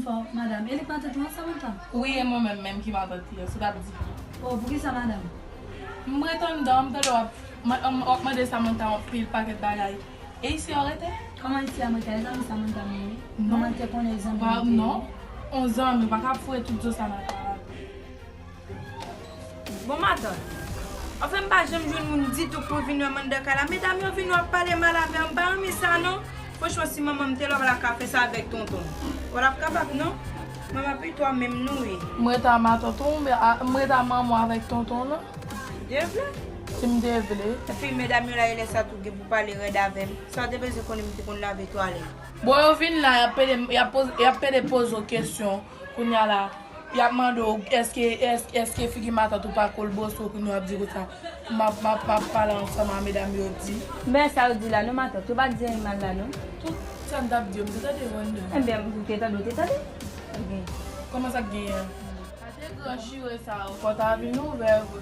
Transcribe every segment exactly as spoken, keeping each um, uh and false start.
Fò, madanm, e li k matant ou an, Samantha? Wi, e mwen menm menm ki matant li an, sa w t ap di? Oh, poukisa, madanm? M ret anndan, m tande w ap, w ap mande Samantha anpil pakèt bagay. E isi w rete? Kòman isi a m rete? E zanmi Samantha m ye, wi. Non. Kòman te konnen zanmi m te ye? Non. On zanmi, w pa ka foure tout zo sa nan kay la. Bon, matant, anfen, m pa janm jwenn moun ditou pou vin wè m anndan kay la. Medam yo vin, w ap pale mal avè m, m pa renmen sa non. Franchman, si manman m te la, w pa t ap ka fè sa avèk tonton. W pa t ap kapab non. Manman pito a menm nou ye. M ret a matant ou, m a- m ret a manman w avèk tonton w non. Devle? Si m te vle. Epi medam yo la, e lè sa tou gen pou pale rèd avè m. Sa w te bezwen konnen, m te konn lave twalèt. Bon, yo vin la, y ap pede, y ap poze, y ap pede poze w kesyon. Kounye a la, y ap mande w èske, èske, èske figi matant ou pa kolboso, kounye a w ap di konsa, m ap, m ap, m ap pale ansanm a medam yo di. Men sa yo di la non, matant, yo pa di anyen mal la non. Tout sa m t ap di yo, m te tande yo anndan. Enben, ou te tande, ou te tande. Enben. Kòman sa k genyen an? Sa te gran chire sa yo, pòt a vin ouvè vre.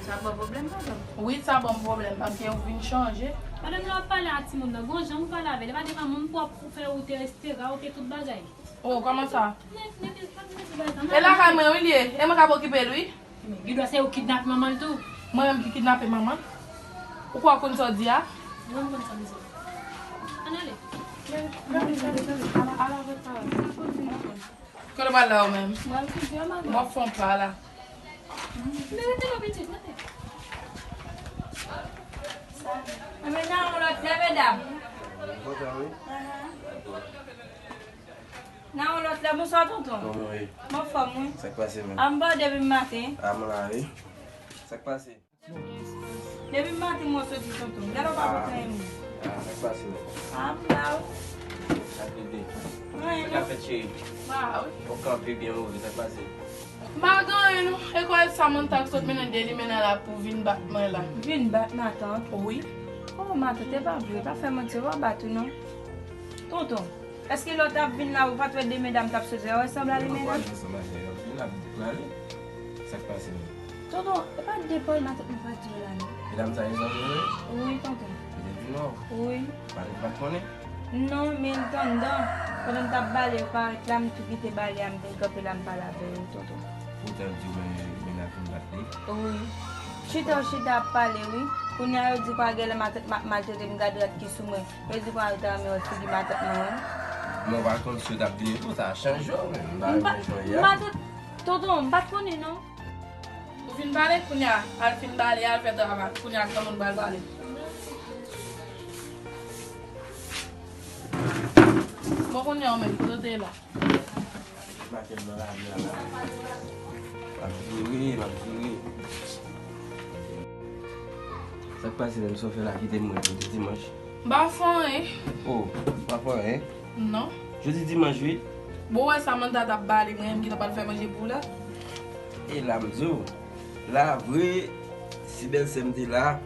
Sa ban pwoblèm, matant? Wi, sa ban m pwoblèm, paske ou vin chanje. Pandan nou ap pale a timoun nan, gon jan ou pale avè l, e pa devan moun pwòp ou fè ou te estera, ou te tout bagay. Oh, kòman sa? E lakay mwen, wi, li ye. E mwen k ap okipe l, wi. Gen dwa se ou k kidnape manman l tou. Mwen menm ki kidnape manman l? Ou kwè w konn sa w di a? Mwen m konn sa m di. Ann ale. Kote w pral la ou menm? Mwen m fè yon bagay. W ap fè yon pa la. Men rete non pitit, rete. Sa. Enben, nan yon lòt lè, medam. Kontan, wi. Nan yon lòt lè, bonswa, tonton. Kòman w ye? M anfòm, wi. Sa k pase, menm? A, m pa depi maten. A, m la, wi. Sa k pase? Depi maten, m wè w soti, tonton. Gade w pa pote anyen, menm. A, sa k pase, menm? A, m la, wi. Sa k rive? Anyen, non. Sa k ap fèt, cheri? Ba, wi. Ou kanpe byen move, sa k pase? M pa gen anyen non. E kwè Samantha k sot mennen de li mennen la pou vin bat mwen la. Vin bat matant? Wi. Oh, matant, e pa vre. Pa fè manti, yo pa bat ou non. Tonton, èske lè w t ap vin la, ou pa t wè de medam t ap sot la, yo resanble a de medam? Yo pa resanble a de medam. Vin la, vin ale. Sa k pase menm? Tonton, e pa de pòl matant mwen pa di w la non. Medam sa yo zanmi w vre? Wi, tonton. Yo te di non? Wi. Matant pa t konnen? Non, men l t anndan. Pandan m t ap bale, yo parèt la, m tou kite bale a, m vin kanpe la, m pale avè yo, tonton. Poutan l di w men, men l ap vin bat li? Wi. Chita, yo chita ap pale, wi. Kounye a, yo di kwa genlè m ap, m ap maltrete m, gade rad ki sou mwen. Yo di kwa yo ta renmen wè figi matant mwen, wi. Men w pa konn si yo t ap vini tou, sa chanje w, men m pa renmen jan w ye a. Matant, tonton, m pa t konnen, non. Ou fin bale kounye a, al fin bale, al fè travay. Kounye a, granmoun pral bale. Bon, kounye a, ou menm, kote w te ye la? Maten nan lari a la. M ap jere, m ap jere. Sa k pase menm, sa w fè la kite m mwen jodi dimanch? M pa fè anyen. Oh, ou pa fè anyen? Non. Jodi dimanch, wi. Bon, wè Samantha t ap bale, mwen menm ki t ap al fè manje pou ou la. E la m di w, la vre, si bèlsè m te la,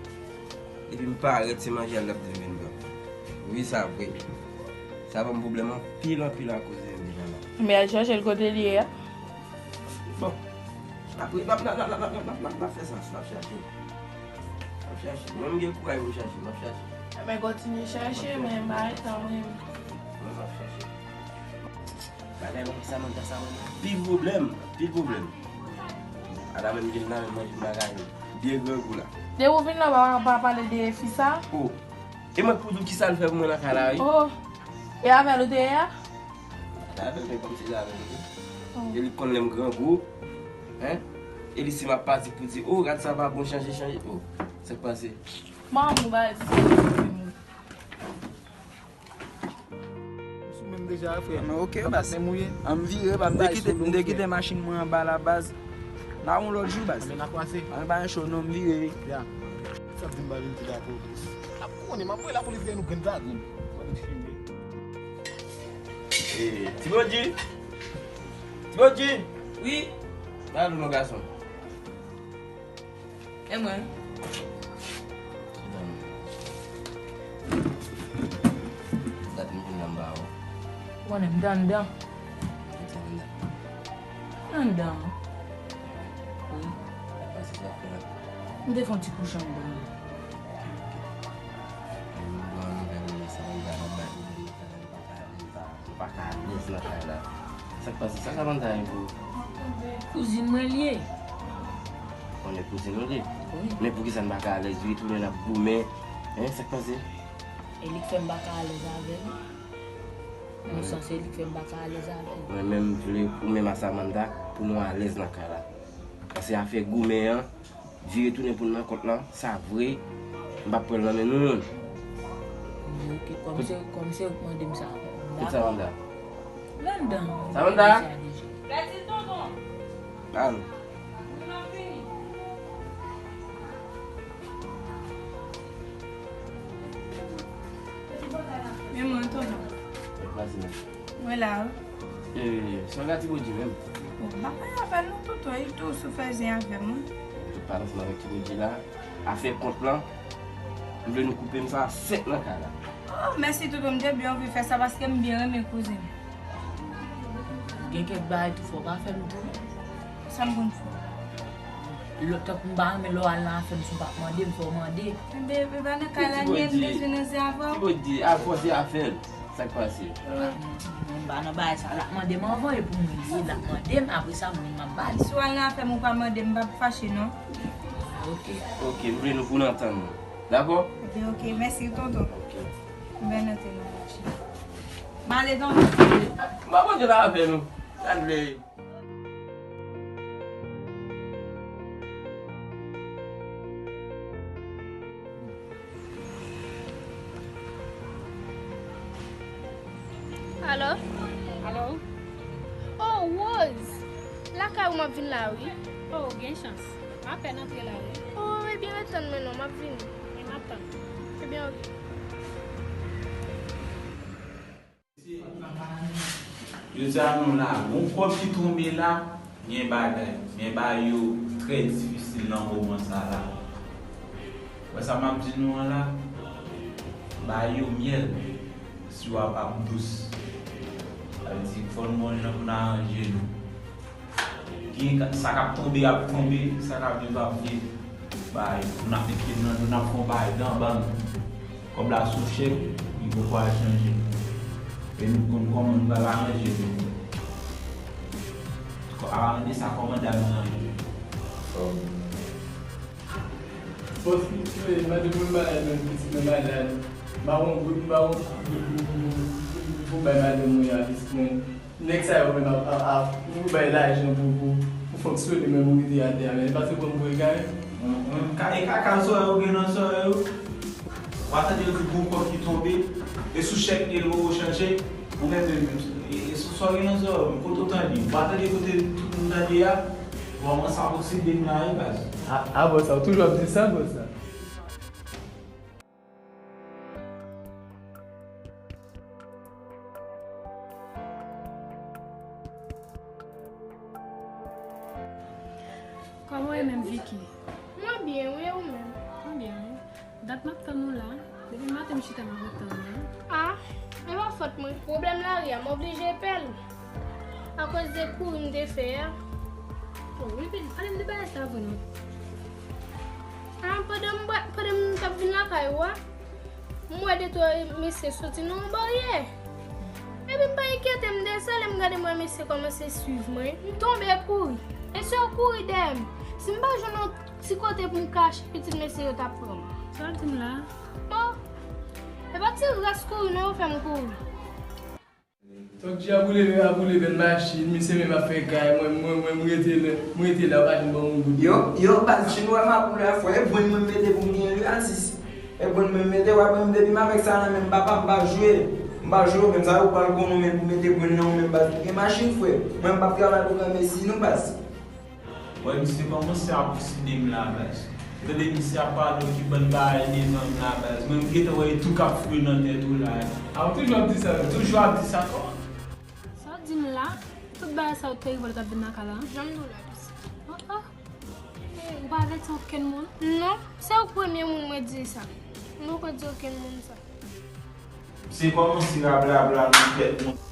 epi m parèt, se manje a l t ap di m vin pran. Wi, sa vre. Sa ban m pwoblèm anpil, anpil akoz de deja la. Men al chèche l kote l ye a. Bon. Apre, n ap, n ap, n ap fè sa, n ap chache. N ap chache. Mwen, m gen kouraj pou m chache, n ap chache. Ebyen, kontinye chache, men m pa gen tan, mwen. Mwen, m ap chache. Bagay mwen, Samantha, sa ban m anpil pwoblèm, anpil pwoblèm. Ala menm gen nan men manje m bagay yo. Byen grangou la. Depi w vin la, w pa, pa pale de fi sa? Oh. E mwen k pou di w kisa l fè pou mwen nan kay la, wi. Oh. E avè l ou te ye a? Sa fè men kòmsi se avè l, wi. Oh. E li konn lè m grangou. Hein? E li si m ap pati pou di, oh, rad sa pa bon, chanje, chanje. Oh, sa k pase? Manman ou ba di. Sou menm deja, frè. Men ok, baz. Menm ou ye. An m vire, baz. M te kite, m te kite machin mwen anba la, baz. N a yon lòt jou, baz. Men n a kwase. An ba yon cho, non, m vire. Ya. Sa di m pa vin ti dakò plis. N ap konnen, m ap voye lapolis gen nou grenn pa grenn. Eh, Tibodji! Tibodji! Wi. Ba nou non gason. E mwen? Chita non. Dat m vin nan ba ou. Ou konnen m t anndan. Ou te anndan? Anndan. Wi. Sa pase sa fè la? M te fè yon ti kouche anndan. M pran nouvèl sa, m pa bay nouvèl nan kay la, m pa ka, m pa, m pa ka alèz nan kay la. Sa k pase? Sa Samantha ye pou ou? Kouzin mwen li ye. Konnen kouzin ou li? Wi. Men poukisa n pa ka alèz vire tounen n ap goumen? Hein, sa k pase? E li k fè m pa ka alèz avè l. Nan sans, se li k fè m pa ka alèz avè l. Mwen menm, m vle ou menm a Samantha pou nou alèz nan kay la. Paske afè goumen an, vire tounen pou n nan kont lan, sa vre, m p ap pran l nan men nou youn. Ok, kòm se, kòm se ou k mande m sa, m dakò. Kot Samantha? Landan. Samantha? Al. Men mwen, tonton. Mwen la wi. E, sa w gade Ti Bondye menm? Bon, m ap pale avè l non, tonton, e tou sou fè zen avè m wi. Tout pale ansanm avèk Ti Bondye la. Afè kont lan, m vle nou koupe m sa a sèk nan kay la. Oh, mèsi tonton, m te byen anvi fè sa paske m byen renmen kouzin. Gen kèk bagay tou fò pa fè m tou. Sa m konn fè? Lè, tankou m pa renmen lè w al nan afè m, si w pa mande m, fò w mande. Enben, enben, nan kay la, m bezwen nan zen avè w. Ti Bondye, al fòse afè l. Sa k pase? M pa nan bagay sa. L ap mande m anvan, e pou mwen li ye, l ap mande m, apre sa, mwen m ap ba li. Si w al nan afè m, ou pa mande m, m p ap fache, non. Ok. Ok, m vle nou pou n antann nou. Dakò? Enben, ok, mèsi, tonton. Ok. M byen note, non, mèsi. M ale, tonton. M pa konn jan afè nou. Sa n vle. Alo? Alo? Oh, Rose! Lakay ou m ap vin la, wi. Oh, gen chans. M apèn antre la, wi. Oh, ebyen, ret tann mwen non, m ap vini. E m ap tann. Ebyen, ok. Jodi a nou la, gon kòb ki tonbe la, gen bagay. Men bagay yo trè difisil nan moman sa la. Wè sa m ap di nou an la, bagay yo myèl, sirop ap dous. Sa vle di fò n gon jan pou n aranje nou. Gen ka, sa k ap tonbe, ap tonbe, sa k ap viv, ap viv. Bay, pou n ap met pye n nan dlo, n ap fè yon bagay dan ban nou. Kòb la sou chèk, li poko al chanje. E nou konn kòman nou pral aranje nou. Kò, a pa mande sa kòmandan nou manje. Bòs, mwen mande pou l bay men pitit mwen bagay la. M pa wè yon goud, m pa wè yon goud pou bay madanm mwen a pitit mwen. Nèg sa yo menm ap, ap, ap, pou bay lajan pou, pou, pou fonksyone, men pou rete atè a, men pa se pran pou egare. Hum, hum, ka, e kaka zòrèy ou gen nan zòrèy ou. W a tande yo di gon kòb ki tonbe, e sou chèk li ye, l poko chanje. Ou menm, menm, e, e sou sa w gen nan zòrèy ou, kote w tande? W a tande kote tout moun tande a? Bon, mwen sa posede m la wi, baz. A, a, bòs sa, ou toujou ap di sa, bòs sa? Kòman w ye menm, Vicky? Mwen byen, wi, e ou menm? Mwen byen, wi. Dat m ap tann ou la. Depi maten m chita m ap tann ou la. A, e pa fòt mwen. Pwoblèm lari a, m oblije pè l. Akoz de kouri m te fè a. O, wi, pale m de bagay sa vre non. A, pandan m, pandan m t ap vin lakay ou a, m wè de twa mesye soti nan yon baryè. Epi m pa enkyete m de sa, lè m gade m wè mesye kòmanse swiv mwen. M tonbe kouri. Mesye yo kouri dèyè m. Si m pa jwenn yon ti kote pou m kache, pitit mesye yo t ap pran m. Sa w ap di m la? Bon, e pa ti ras kouri non yo fè m kouri. Donk, di a boule, a boule, bèl machin, misye menm ap fè kay, mwen, mwen, mwen, m rete la, m rete la, yo pa janm ban m yon goud. Yo, yo, baz, chinwa m ap boule a fò, e bwenn mwen mete pou m genyen li a sis. E bwenn mwen mete, w ap wè m depi m avèk sa nan men m, papa, m pa jwe. M pa jwe, ou menm sa, ou pral konnen ou menm pou mete bwenn nan ou menm, baz, ou gen machin, frè. Mwen, m p ap travay pou granmesi nou, baz. Wè, misye kòmanse ap posede m la, baz. Tande misye ap pale yon ki bann bagay devan m la, baz. Mwen, m gentan wè e tou k ap fouye nan tèt ou la. A, ou toujou ap di sa, menm? Toujou ap di sa, kòman? Sa w di m la, tout bagay sa yo te rive lè w t ap vin lakay la? Jan m di w la, pis. Oh, oh. Eh, ou pa avèti okenn moun? Non, se ou k premye moun mwen di sa. M poko di okenn moun sa. Se kòmanse rablabla nan tèt mwen.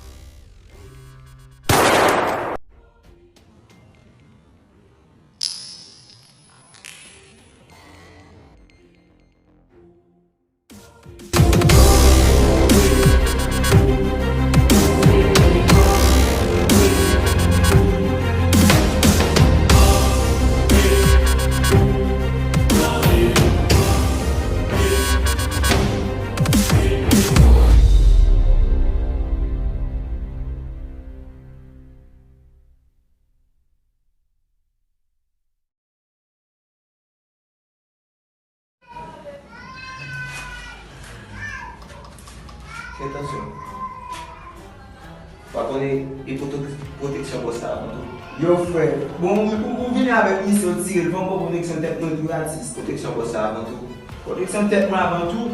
Atansyon. Pa konnen e pwote-, pwoteksyon bòs la avan tou. Yo, frè. Bon, ou, ou, ou vini avèk misyon tire l, fò m pran pwoteksyon tèt mwen tou, atis. Pwoteksyon bòs la avan tou. Pwoteksyon tèt mwen avan tou.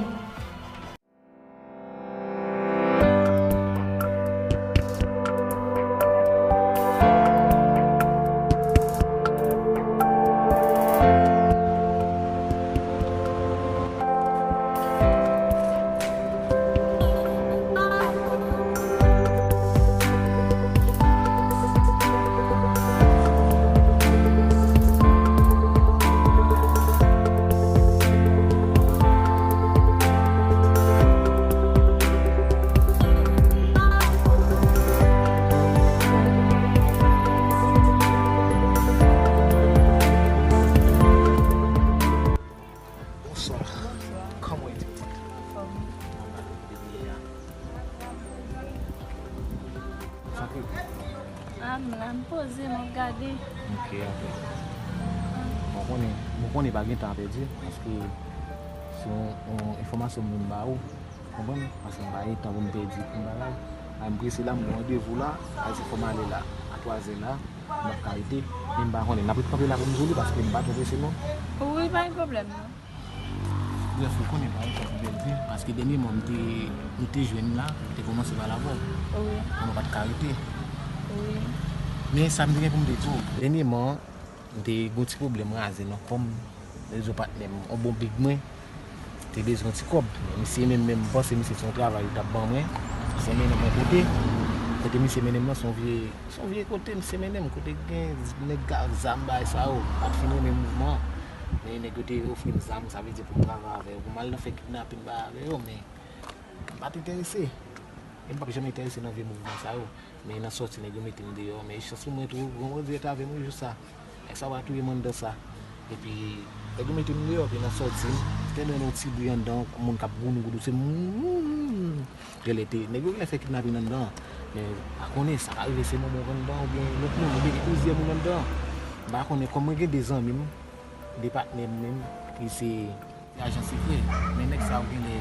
Bonswa. Kòman w ye? Anfòm. Sa ke? Ah, m la, m poze, m ap gade. Ok, ok. Bon, konnen, bon, konnen pa gen tan a pèdi, paske se yon, yon enfòmasyon m vin ba ou, konprann? Paske m pa gen tan pou m pèdi pou m bagay. Ay, m prese la, m gen randevou la, ay, se fò m ale la, a twazè la, m ap ka rete, men m pa konnen. N ap ret kanpe la pou m di w li, paske m pa twò prese non. Wi, pa gen pwoblèm non. Brèf, ou konnen pa gen tan pou pèdi, paske dènyèman m te, nou te jwenn la, nou te kòmanse pale avè w. Wi. Konnen w pa t ka rete. Wi. Men sa m te gen pou m te di w. Dènyèman, m te gen yon ti pwoblèm raze nan kò m. Rezo patnè m, yon bon big mwen, te bezwen yon ti kòb. Men misye menm, menm, m panse misye se yon travay li t ap ban mwen. Misye mennen mwen kote. Kote misye mennen m nan, se yon vye, se yon vye kote misye mennen m, kote gen nèg k ap zam, bagay sa yo. M pa t fin renmen mouvman an. Men nèg yo te ofri m zam, sa vle di pou m travay avè yo. Pou m al nan fè kidnapin, bagay avè yo, men m pa t enterese. E m p ap janm enterese nan vye mouvman sa yo. Men nan sòti, nèg yo mete m deyò. Men chans pou mwen tou, Gran Bondye rete avè m wi jou sa. Nèg sa yo pa touye m anndan sa. Epi, nèg yo mete m deyò, epi nan sòti, m tande yon ti bri anndan, kòm moun k ap goudougoudou, se moun. Genlè te, nèg yo genlè fè kidnapin anndan. Men, pa konnen, sa ka rive se manman w anndan, oubyen lòt moun, oubyen gen plizyè moun anndan. M pa konnen, kòm mwen gen de zanmi m, de patnè m menm, ki se Se ajan sekrè. Men nèg sa yo genlè,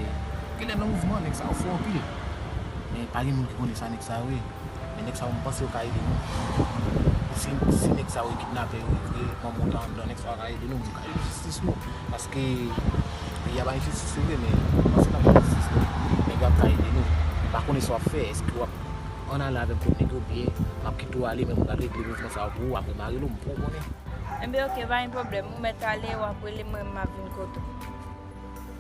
genlè nan mouvman, nèg sa yo fò anpil. Men pa gen moun ki konnen sa nèg sa yo ye. Men nèg sa yo, m panse yo ka ede nou. Si, si nèg sa yo e kidnapè yo, e vre, manman w ta anndan, nèg sa yo ka ede nou, nou ka jwenn jistis nou. Paske peyi a pa gen jistis, se vre, men m panse n ap jwenn jistis nou. Nèg yo ap ka ede nou. M pa konnen sa w ap fè, èske w ap ann ale avè m kot nèg yo, oubyen m ap kite w ale, men m pral regle mouvman sa yo pou ou, apre m a rele w, m poko konnen. Enben, oke, pa gen pwoblèm. Ou mèt ale, w ap rele mwen, m ap vin kote w.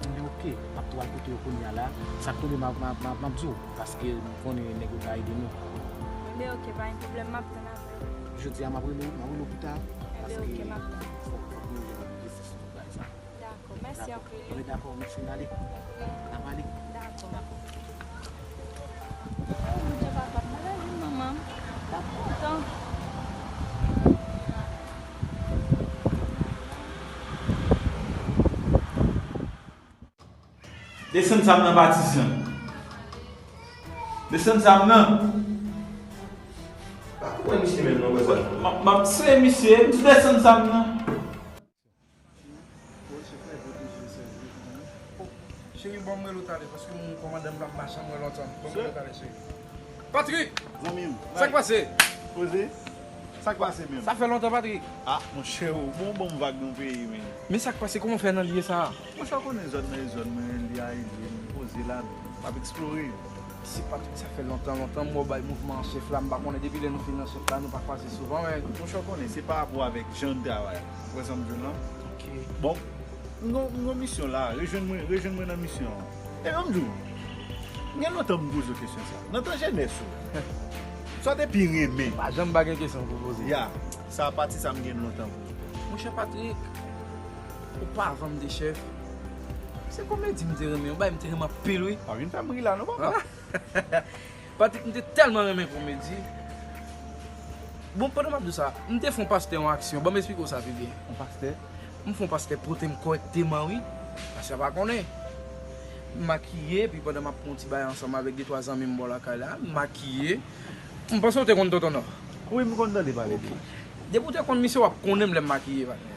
Enben, oke, m ap tou al kote yo kounye a la. Sa k tonbe, m ap, m ap, m ap, m ap di w, paske m konnen nèg yo ka ede nou. Enben, oke, pa gen pwoblèm, m ap tann apèl ou. Jodi a, m ap rele w, m ap rele w pita, enben, paske oke, m ap tann. Fòk, fòk nou jwenn jistis pou bagay sa. Dakò, mèsi anpil. Dakò. Anben, dakò, mèsi, n ale. Dakò. N ap ale. Dakò. Dakò. Oh, Bondye papa, m ta vin manman m. T ap kontan. Desann zam nan, patizan. Desann zam nan. Pa konprann misye menm non, wè sa. M ap, m ap sere misye, m di desann zam nan. Cheri, ban m rele w talè, paske m, kòmandan m pa janm wè lontan. Ban m rele w talè, cheri. Patrick! Zanmi m. Sa k pase? Poze. Sa k pase menm? Sa fè lontan, Patrick. Ah, monchè, ou bon, bon, ban m vag nan peyi, men. Men sa k pase, kòman w fè nan lye sa a? Monchè, w konnen zòn nan e zòn mwen, lye a e lye m, poze la, m ap eksplore. Si Patrick, sa fè lontan, lontan m wè w bay mouvman an chèf la, m pa konnen depi lè nou fin nan chèf la, nou pa kwaze souvan, men. Monchè, w konnen, se pa rapò avèk jan n travay la. Ou wè sa m di w lan? Ok. Bon, m gon, m gon misyon la, rejwenn mwen, rejwenn mwen nan misyon an. E ban m di w, m gen lontan m poze w kesyon sa. Nan tan jenès ou, sa w te pi renmen? Pa janm pa gen kesyon pou poze. Ya, sa pati sa m gen lontan pou. Monchè Patrick, opavan m te chèf, se komedi m te renmen, yon bagay m te renmen anpil wi. Pa vin fè m ri la non, papa. Patrick, m te tèlman renmen komedi. Bon, pandan m ap di w sa, m te fè yon pastè yon aksyon. Ban m esplike w sa pi byen. Yon pastè? M fè yon pastè pote m kòrèkteman, wi. Pastè a pa konnen. M makiye, epi pandan m ap pran yon ti bagay ansanm avèk de twa zanmi m bò lakay la, m makiye. M panse w te konn Tonton Nò. Wi, m konn tande pale de li. Ok. Depi w te konn misye, w ap konnen m lè m makiye, patnè.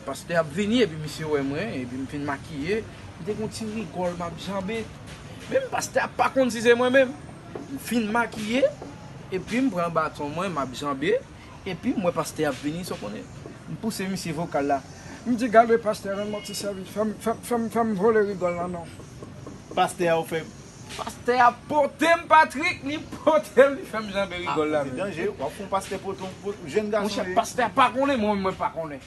Pastè ap vini, epi misye wè mwen, epi m fin makiye, m te gon ti rigòl, m ap janbe. Menm pastè a pa konn si se mwen menm. M fin makiye, epi m pran baton mwen, m ap janbe, epi m wè pastè a ap vini, sa w konnen. M pouse misye vokal la. M di, "Gade pastè, rann mwen ti sèvis. Fè m, fè m, fè m, fè m vole rigòl la non." Pastè a ou fè. Pastè a pote m, Patrick, li pote m, li fè m janbe rigòl la. Ah, se danje, w ap fè yon pastè pote yon, pote yon jèn gason. Monchè, pastè a pa konnen, mwen, mwen pa konnen.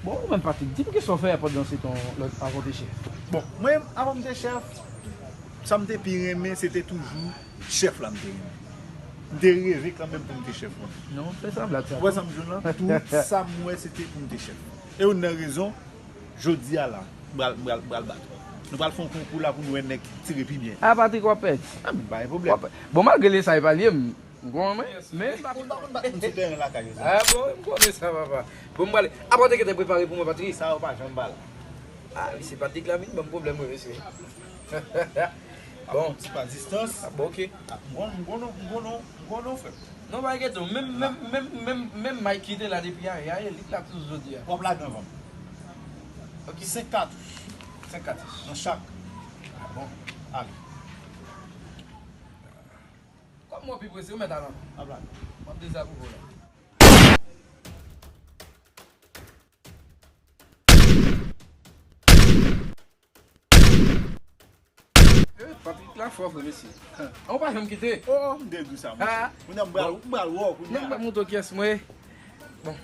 Bon, ou menm, Patrick, di m kisa w fè pandan se tan lòt avan w te chèf. Bon, mwen, avan m te chèf, sa m te pi renmen, se te toujou chèf la m te renmen. M te reve kanmenm pou m te chèf mwen. Non, fè sa blag sa. Ou wè sa m jwenn lan? Tout sa m wè, se te pou m te chèf. E youn nan rezon, jodi a la, m pral, m pral, m pral bat. Nou pral fè yon konkou la pou nou wè nèg ki tire pi byen. A, Patrick, w ap pèdi. A, men pa gen pwoblèm. W ap pèdi. Bon, malgre le sa e pa lye m, M konnen, men m pa konn bat moun sou tèren lakay yo sa. Ah bon, m konnen sa, papa. Bon, m prale. Apòte ki te prepare pou mwen, Patrick. Sa yo pa janm ba l. Ah, misye Patrick la vin ban m pwoblèm, wi, mesye. Bon. Ti pa distans. Ah, bon, ok. Ah, m konnen, m konnen, m konnen, m konnen, frè. Non, pa enkyete w. Menm, menm, menm, menm, menm Mike ki te la depi ayè, ayè, li t la toujou jodi a. W ap lage anvan m. Ok. Senk katouch. Senk katouch. Nan chak. Ah, bon. Ale. Kòm mwen pi prese, ou mèt al anvan. Ap la. M ap dezavouve w la. Eh, Patrick la fò vre, mesye. An, ou pa janm kite. Oh, m te di sa, monchè. Ah. Kounye a m pral, m pral wè w kounye a. Non, m ap montre w kiyès mwen ye. Bon.